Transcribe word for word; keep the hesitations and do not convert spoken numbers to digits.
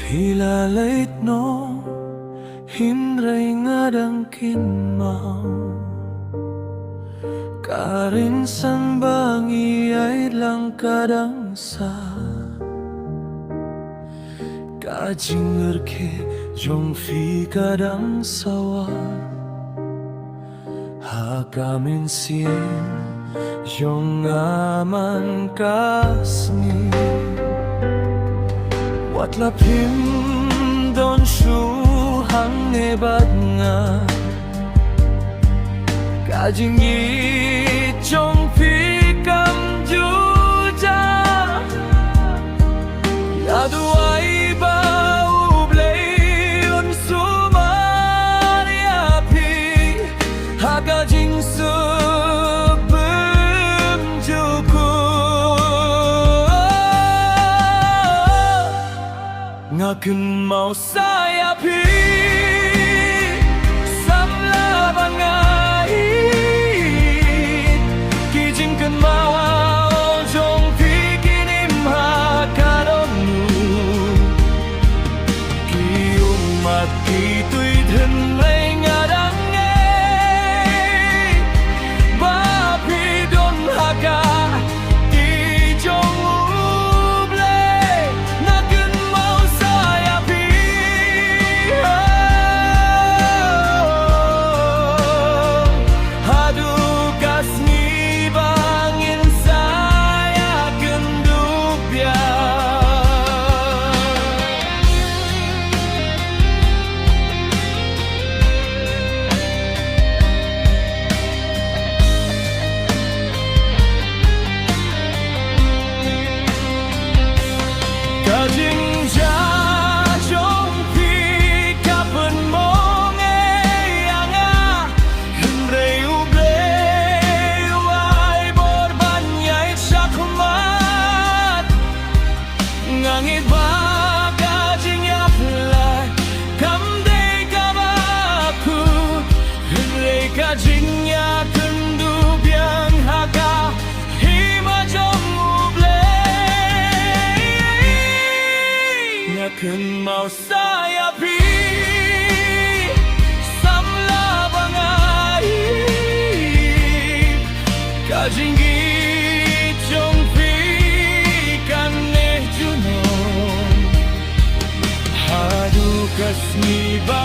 Phi la leit noh, hynrei nga dang kynmaw. Ka rynsan ba ngi ïaid lang ka dang sah. Ka jingrakhe jong phi ka dang sawa. Ha ka mynsiem jong nga man ka sngi. Wat la phim don shuh hangne bad nga. Ka jingïeit jong phi kam ju jah. Nga duwai ba U Blei un sumar ïa phi ha ka jingsuk bymjukut. Nga kynmaw sa ïa phi, samla ba nga ïeit. Ki jingkynmaw jong phi kin im ha ka dohnud. Ki ummat ki tui, hynrei nga dang ngeit ba phi don ha ka kti jong U Blei. Nga kynmaw sa ïa phi, oh, haduh ka sngi ba ngin sa ïakynduh biang. Ka jingjia jong phi ka pynmong ei ïa nga, hynrei U Blei u ai bor ban ïaid shakhmat. Nga ngeit ba ka jingïapher kam dei kaba khuid, hynrei ka jingïakynduh biang ha ka hima jong U Blei. Nga kynmaw sa ïa phi, samla ba nga ïeit. Ka jingïeit jong phi kan neh junom haduh ka sngi ba